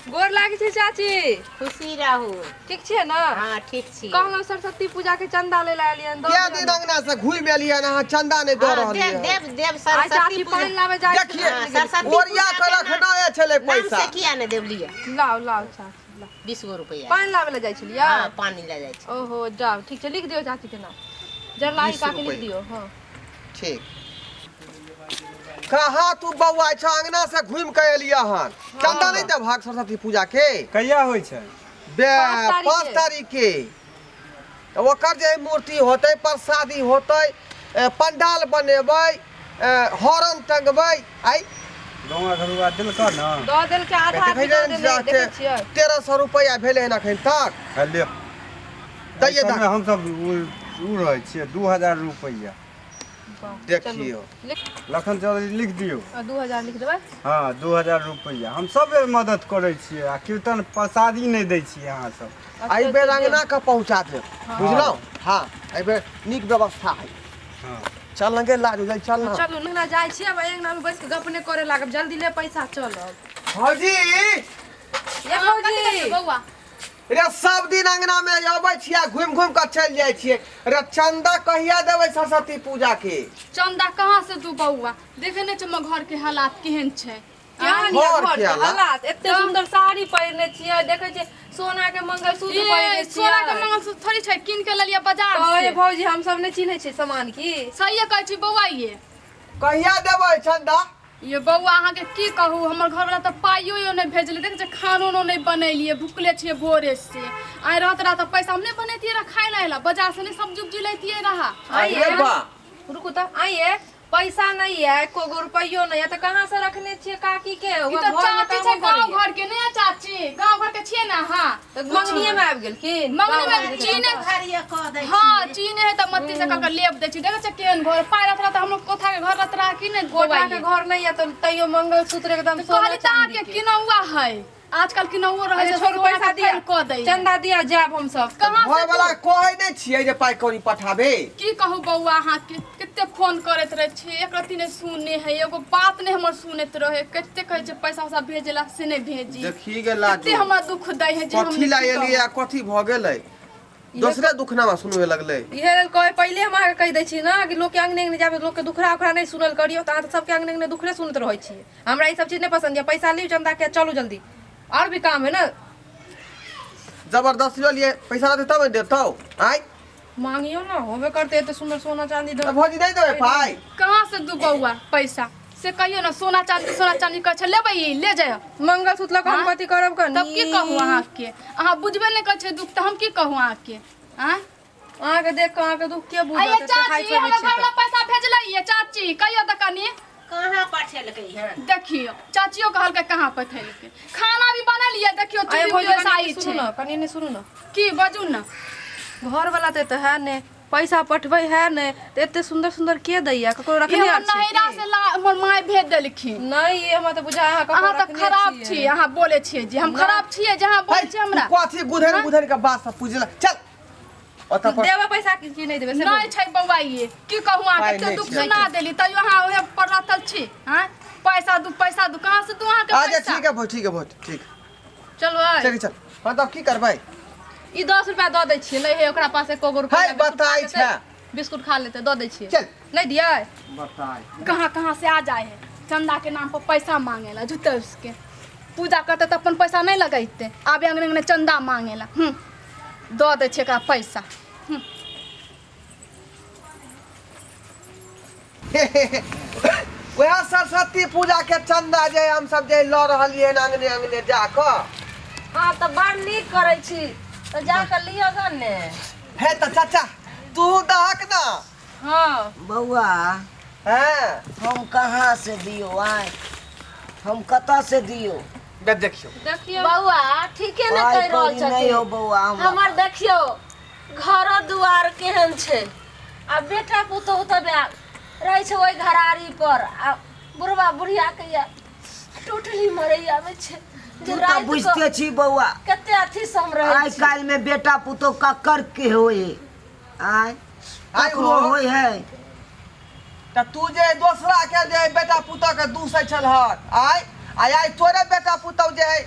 गोर लागै छै चाची। खुशी रहू। ठीक छियै ने? हाँ, ठीक छी। कहलहुँ सरस्वती पूजा के चंदा ले ला एलियन। दऽ दियौ दिन अंगना से घुमि एलियन, अहाँ चंदा नहि दऽ हाँ, रहलियै। देव देव देव आइ सरस्वती चाची पूजा पानि लाबे जाइ। देखिए, हाँ, सरस्वती ओरिया पूजा के के रखना छलै नाम पैसा। से किया नहि देवलियै? लाउ लाउ चाची, लाउ। 20 गो रुपैआ। पानि लाबे लए जाइ छलियै? हाँ, पानी लए जाइ छी। ओहो, जाउ, ठीक छै, लिख दियौ चाची के नाम, जरलाही 20 काकी लिख रुपैआ। दियौ। हँ ठीक। कहाँ तू बौआ छ? अंगना से घुमि के एलियै हन, चंदा नहि देबहक सरस्वती पूजा के? कहिया होइ छै? बे 5 तारीख 5 के। तारीख के तऽ ओकर जे मूर्ति होतै, प्रसादी होतै, पंडाल बनेबै, हॉर्न टंगबै। आइ गाँवा घरुआ देलकऽ ने? दऽ देलकै आधा आदमी दऽ देने, देखै छियै। 1300 रुपैआ भेलै हन एखन तक। हे लिअ। दैये एहि सबमे दऽ। हमसब उ रहै छियै 2000 रुपैआ। देखियौ। लखन चौधरी लिख दियौ। 2000 लिख देबै? हँ, 2000 रुपैआ। हम सब बेर मदद करै छियै आ कीर्तन प्रसादी नहि दै छियै अहाँ सब। एहि बेर अंगना के पहुँचा देब, बुझलहुँ? हँ, एहि बेर नीक व्यवस्था है। हँ। चल न गे लाजो, जल्दी चल न। चलू अंगना जाइ छियै, आब अंगना मे बैस के गप नहि करे लागब, जल्दी ले पैसा, चलब। भौजी। ये भौजी। बौआ। रे सब दिन अंगना में अबै छियै आ घुमि घुमि कऽ चलि जाइ छियै। रे चंदा कहिया देबै सरस्वती पूजा के? चंदा कहाँ से दू बौआ, देखे नहि छै हमर घर के हालात केहन छै। केहन यऽ घर घर के के हालात? हालात? एते सुंदर साड़ी पहिरने छियै, देखै छियै सोना के मंगलसूत्र ए, पहिरने सोना के छियै। मंगलसूत्र थोड़ी छै, कीन के लेलियै बाजार तऽ से। भौजी, हम सब नहि चिन्है छियै सामान की? सहिए कहै छी बौआ ये। कहिया देबै चंदा? ये बौआ, अहाँके की कहू, हमर घरवला तऽ पाइयो यो नहि भेजलै। देखै छियै, खानो उनो नहि बनेलियै, भुखले छियै भोरे से। आइ रहत रहा तऽ पैसा हम नहि बनेतियै रहा खाय लए, बाजार से नहि सब्जी उब्जी लैतियै रहा। आइए अरे बा। रुकू तऽ, आइए पैसा नहीं है, एको गो रुपैयो नहीं है, तऽ कहाँ से रखने छियै काकी के? ई ओकर तऽ घरमे चाची छै कामो गाँव करैये। घर के नहि है चाची, गाँव घर के छियै ने अहाँ? तऽ मंगनीये मे आबि गेलखिन। मंगनी मे चीने घरिये कऽ दै। हाँ, चीने है तऽ मत्ती से कऽ के लेप दै छी। देखै छियै केहन घर, पाइ रहत रहा तऽ हमरो कोठा के घर रहत रहा कि नहि? कोठा के घर नहीं है तऽ तैयो मंगलसूत्र एकदम सोना कहली तऽ चांदी अहाँके के। किनौआ है, आजकल किनौओ रहै अच्छा छै, छोड़ू, सोना पैसा के दिया, फैल कऽ दै। चंदा दिया, जायब हम सब। कहाँ से? घर वाला कहै नहि छियै जे पाइ कौड़ी पठाबे? की कहू बौआ, अहाँके कते फोन करैत रहै छी, एक रत्ती नहि सुने है, एगो बात नहि हमर सुनैत रहै। कते कहै छै पैसा उसा भेजेला, से नहि भेजी। देखी गे लाजो, कते हमरा दुख दै है जे हम कथी ला की कहू। एलियै आ कथी भऽ गेलै? दोसरे दुखनामा सुनबे लगलै। इहे लेल कहे पहिले हम अहाँके कहि दै छी ने कि लोकके अंगने अंगने जाबे लोकके दुखड़ा उखड़ा नहि सुनल करियौ, तऽ अहाँ तऽ सबके अंगने अंगने दुखड़े सुनैत रहै छियै। हमरा ई सब चीज नहि पसन्द यऽ। पैसा लिउ चंदा के, चलू जल्दी, और भी काम है ना। जबरदस्ती लिए पैसा रहतै तब ने देतौ आइ। मांगियो ना, होबे करते एते सुंदर सोना चांदी तऽ दे। भौजी नहि देबै पाइ? कहाँ से दू बौआ पैसा, से कहियो ना। सोना चांदी सोना चांदी कहै छै, लेबै ई ले जाइयो। मंगलसूत्र लऽ कऽ हम हाँ? कथी करब कनी? तब की कहू अहाँके, अहाँ बुझबे नहि करै छै दुख, तऽ हम की कहू अहाँके? आँय? अहाँके देख कऽ अहाँके दुख के बुझत? आइये एते खाइ चाची, पीबै हमर छियै घरवला पैसा भेजलै ये चाची, कहियो तऽ कनी। कहाँ पठेलकै हन? देखियो, चाचियो कहलकै कहाँ पठेलकै। खाना भी बनेलियै, देखियो तऽ। आइ चूल्ही भौजी उल्ही कनी साई सुनू छै। ने, कनी नहि सुनू ने। की बाजू ने। घरवला तऽ एतऽ है ने, पैसा पठबै है ने, तऽ एते सुंदर सुंदर के दैया? ककरो ई रखने हमर आर छै नैहरा की? से ला हमर माय भेज देलखिन। नहीं, ये हमरा तऽ बुझाय अहाँ ककरो अहाँ तऽ रखने खराब छियै। छी, अहाँ बोलै छियै जे हम खराब छियै, जे अहाँ बोलै छियै हमरा। तू कथी गुधैन गुधैन के बात सब पूछला? चल ओतऽ पर। देबै पैसा कि नहि देबै से नहि बोलू। छै बौआ, ये की कहू अहाँके, पाइ एते नहि दुख छै। सुना देली तैयो अहाँ ओहे पर रतल छी। आँय, पैसा दू, पैसा दू, कहाँ से दू अहाँके अच्छा पैसा? ठीक है भौ, ठीक है भौ, ठीक। चलबै? चल चल। हाँ, तब की करबै? ई 10 रुपया दऽ दै छियै, नहि हे ओकरा पास एको गो रुपया। है, बिस्कुट खा बताइ लेतै, छै। बिस्कुट खा लेतै, दऽ दै छियै। चल। नहि दियै? बताइ। कहाँ कहाँ से आ जाए है चंदा के नाम पर पैसा मांगेला। झूठे उसके पूजा करते तऽ अपन पैसा नहि लगैते, आबे अंगने अंगने चंदा मांगेला। दऽ दै छियै एकरा पैसा। वएह सरस्वती पूजा के चंदा जे हम सब जे लऽ रहलियै हन अंगने अंगने जाकऽ। हँ, तऽ बड़ नीक करै छी, तऽ जा कऽ लिअ गन ने। हे तऽ चाचा, तू दहक ना। हँ। बौआ। हँ। हम कहाँ से दियौ आइ, हम कतऽ से दियौ? बे देखियौ। देखियौ। बौआ, ठीके ने पाइ कहि रहल कौड़ी नहि छथिन। हो बौआ हमरा। हमर देखियौ घरो दुआर केहन छै, आ बेटा पुतोहु तऽ बे रहै छै ओहि घरारी पर, आ बुढ़बा बुढ़िया के या टूटली मरैया मे छै जे तू तऽ राति कऽ बुझिते छी बौआ, कते अथी से हम रहै आइ छी। काल्हि में बेटा पुतोह ककर के होए आय? आइ ककरो हो। होय है? तऽ तू जे दोसरा के जे बेटा पुतोह के दूसै छलहक आइ, आइ आइ तोरे बेटा पुतोह जे है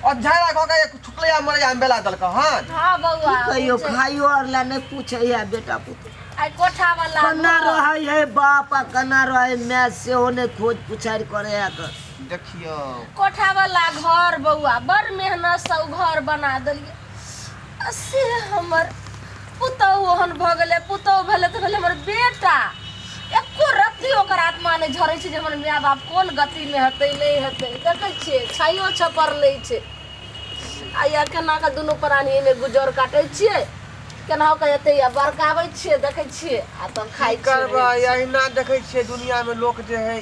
और झाड़ा कऽ के छुटलैया मरैया में बेला देलक हन। हाँ बौआ। कहियो खाइयो आर ला नहि पूछै है बेटा पुतहु। आइ कोठा वाला कना रहै है बाप आ कना रहै माय, सेहो नहि खोज पुछारि करै है कऽ। देखियौ, कोठा वाला घर बौआ, बड़ मेहनत से उ घर बना देलियै, आ से हमर पुतहु ओहन भऽ गेलै। पुतहु भेलै तऽ भेलै हमर बेटा, एको रत्ती ओकर आत्मा नहि झरै छै जे हमर माय बाप कोन गतिमे हेतै नहि हेतै। देखै छियै, छाइयो छप्पर नहि छै। आ या केना कऽ दुनू प्राणी एहिमे गुजर काटै छियै, केनाहु कऽ एतै आ बरकाबै छियै, देखै छियै आ तब खाइ की छियै। करबै, अहिना देखै छियै दुनियामे लोक जे है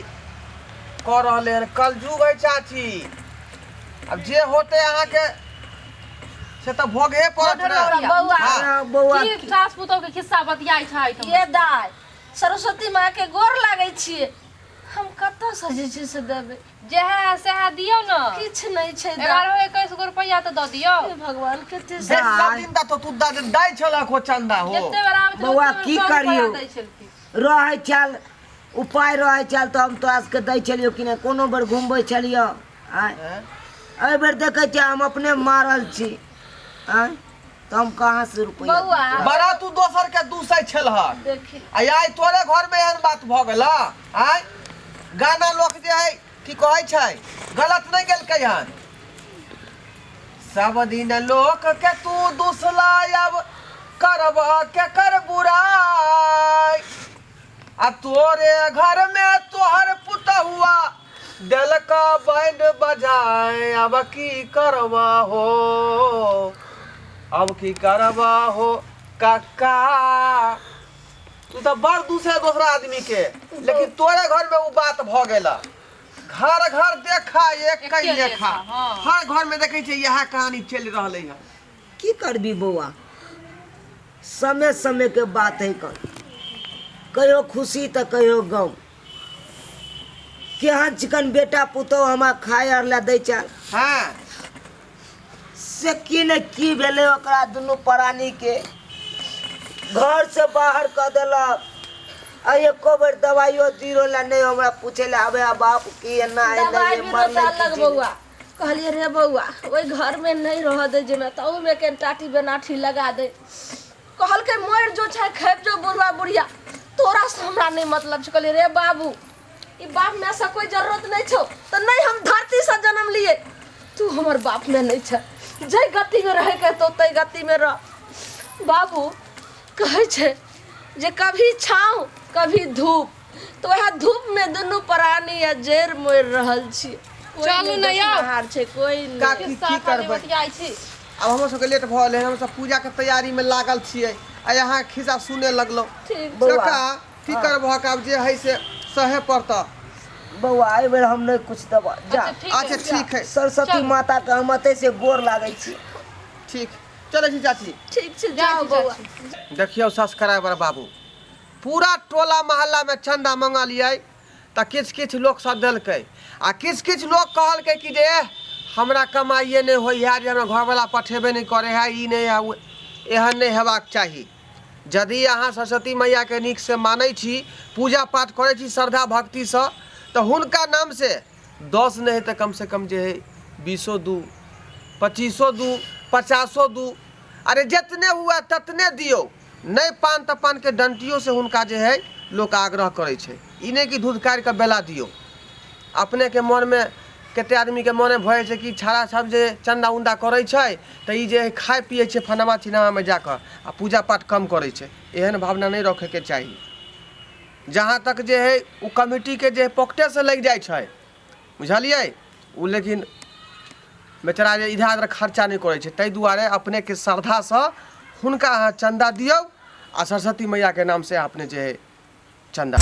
कऽ रहलै हन। कलयुग है चाची, आब जे होतै अहाँके से तऽ भोगहे पड़त ने। बौआ। हाँ। बौआ। की सास पुतोह के खिस्सा बतियाइ छै? ये दाय, सरस्वती माँ के गोर लागै छियै, हम कतऽसँ जे छै से देबै? जेहे सएह दियौ ने। किछु नहि छै दाय। 11 21 गो रुपैआ तऽ दऽ दियौ। हे भगवान, कते से सब दिन तऽ तू दै छलक हो चंदा हो। जते बेर आबै छलै, बौआ, ओते बेर की 100 रुपैआ करियौ? दै छलखिन। रहै छल उपाय, रहै छल तऽ हम तोरा सबके दै छलियौ कि नहि? कोनो बेर घुमबै छलियौ? आँय, एहि बेर देखै छियै हम अपने मारल छी। आँय, तऽ हम कहाँ से रुपैआ? बौआ। बड़ा तू दोसर के दूसै छलहक। देखी। आ आइ तोरे घर में एहन बात भऽ गेल। आइ गाना लोक जे है की कहै छै, गलत नहि गेलकै हन। सब दिन लोक के तू दुसला, अब करब के कर बुराई, आ तोरे घर में तोहर पुतहुआ देलका बैंड बजाए। अब की करबा हो, अब की करबा हो काका? तू तऽ बड़ दूसरे दोसरा आदमी के, लेकिन तोरे घर में उ बात भऽ गेल। घर घर देखा एक एके लेखा। लेखा, हाँ। हर घर में देखै छियै इएह कहानी चलि रहलै हन। की करबी बौआ, समय समय के बात है। कन कहियो खुशी तऽ कहियो गम। केहन चिकन बेटा पुतोह हमरा खाय आर लए दै छल, से की ने की भेलै ओकरा दुनू प्राणीके, घरसँ बाहर कऽ देलक आ एको बेर दवाइयो बीरो लए नहि हमरा पूछै लए आबै आ बाप की एना एलै दवाइ जे बीरो मरलै तऽ की अलग। जीलै। बौआ, कहलियै रे बौआ, ओहि घरमे नहि रहऽ दै जेमे तऽ ओहिमे कनि टाटी बेनाठी लगा दे। कहलकै मरि जो चाहे खेप जो बुढ़वा बुढ़िया, तोरासँ हमरा नहि मतलब छै। कहलियै रे बाबू, ई बाप मायसँ कोइ जरूरत नहि छौ तऽ नहि हम धरतीसँ जन्म लिए। तू हमर बाप माय नहि छै, जाहि गतिमे रहैके हेतौ ताहि गतिमे रह। बाबू, कहै छै जे कभी छाँव कभी धूप, तऽ वएह धूपमे दुनू प्राणी आ जड़ि मरि रहल छी। कोइ चलू नहि ने यौ। देखनिहार छै, कोइ नहि। काकी, खिस्सा की खाली करबै? बतियाइ छी। आब हमर सबके लेट भऽ गेलै, हमसब पूजाके तैयारीमे लागल छियै आ यहाँ खिस्सा सुने लगलहुँ। ठीक। बौआ। काका, की करबहक, आब जे है से सहे पड़तऽ। बौआ, एहि बेर हम नहि कुछ देबऽ, जा। अच्छा, ठीक अच्छा है। ठीक है। सरस्वती चलू। माताके हम एतै से गोर लागै छी। ठीक, चलै छी चाची। ठीक छै, जाइ जाओ छी बौआ। चाची। देखियौ सब्सक्राइबर बाबू, पूरा टोला मोहल्लामे चन्दा मंगलियै तऽ किछु किछु लोकसभ देलकै आ किछु किछु लोक कहलकै कि जे एह, हमरा कमाइए नहि होइ है, जे हमरा घरवला पठेबे नहि करै है, ई नहि है, ओ। एहन नहि हेबाक चाही। यदि अहाँ सरस्वती मैयाके नीकसँ मानै छी, पूजा पाठ करै छी श्रद्धा भक्तिसँ, तऽ हुनका नामसँ 10 नहि तऽ कमसँ कम जे हइ 20 दू, 25 दू, 50 दू, अरे जितने हुए ततने दियौ। नहि पान तऽ पानके डंटियोसँ हुनका जे हइ लोक आग्रह करै छै। ई नहि कि धुधकारि कऽ बेला दियौ। अपनेके मोनमे, कते आदमीके मोने भऽ जाइ छै कि छाड़ा सब जे चन्दा उन्दा करै छै तऽ ई जे खाइ पियै छै फलाना चिलानामे जाकऽ आ पूजा पाठ कम करै छै। एहन भावना नहि रखैके चाही। जहाँ तक जे हइ ओ कमिटीके जे पॉकेटेसँ लागि जाइ छै, बुझलियै ओ, लेकिन बेचारा जे इधर उधर खर्चा नहि करै छै। ताहि दुआरे अपनेके श्रद्धासँ हुनका अहाँ चन्दा दियौ आ सरस्वती मैयाके नामसँ अपने जे हइ चन्दा